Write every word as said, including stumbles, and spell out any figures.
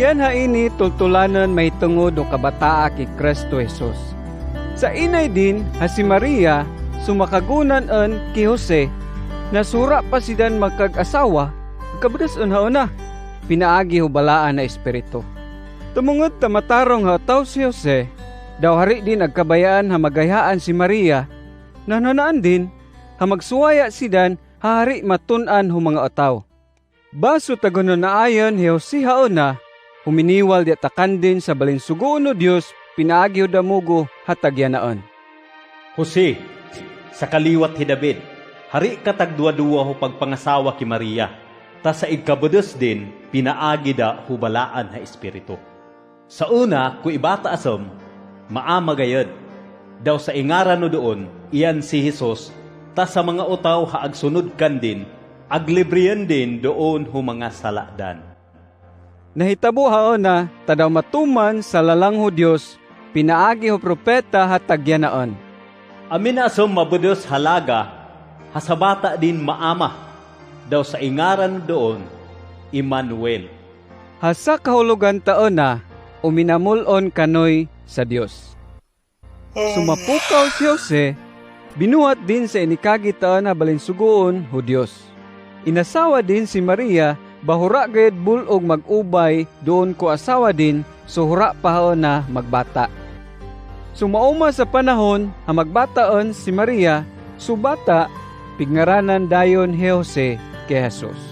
Yan ha ini tultulanun mahitungud o kabataak hi Kristo Jesus. Sa inay din ha si Maria sumakagunan en ki Jose na sura pa sidan makag-asawa, kabdes en ha una pinaagi ho balaan a Espiritu. Tumungud ta matarong ha taw si Jose, daw hari din agkabayaan ha magayaan si Maria, na hanaan din ha magsuwaya sidan ha hari matun-an ho mga ataw. Baso tagununaayan hi Jose ha una, huminiwal di atakan din sa balinsuguun o Dios pinaagi ho damugo ha tagyanaen. Jose, sa kaliwat hi David, hari ka tagduwa-duwa ho pagpangasawa ki Maria, ta sa igkabdes din pinaagi da ho balaan ha Espiritu. Sa una ku ibata asem, maamagayed. Daw sa ingaran o doon, iyan si Jesus, ta sa mga utaw ha agsunud kan din, aglibriyan din doon ho mga saladan. Nahitabu ha una, ta daw matuman sa lalang ho Dios, pinaagi ho propeta ha tagyanaen. Amin asem mabdes ha laga, ha sabata din maama, daw sa ingaran o doon, Emmanuel. Ha sa kahulugan ta una, uminamul en kanoy sa Dios. Sumapukaw si Jose, binuhat din sa inikagi ta en ha balinsuguun ho Dios. Inasawa din si Maria, bahura gayed bulug mag-ubay doon ko asawa din, so hura pa ha una magbata. Sumauma sa panahon ha magbata en si Maria, so bata, pigngaranan dayon hi Jose ki Jesus.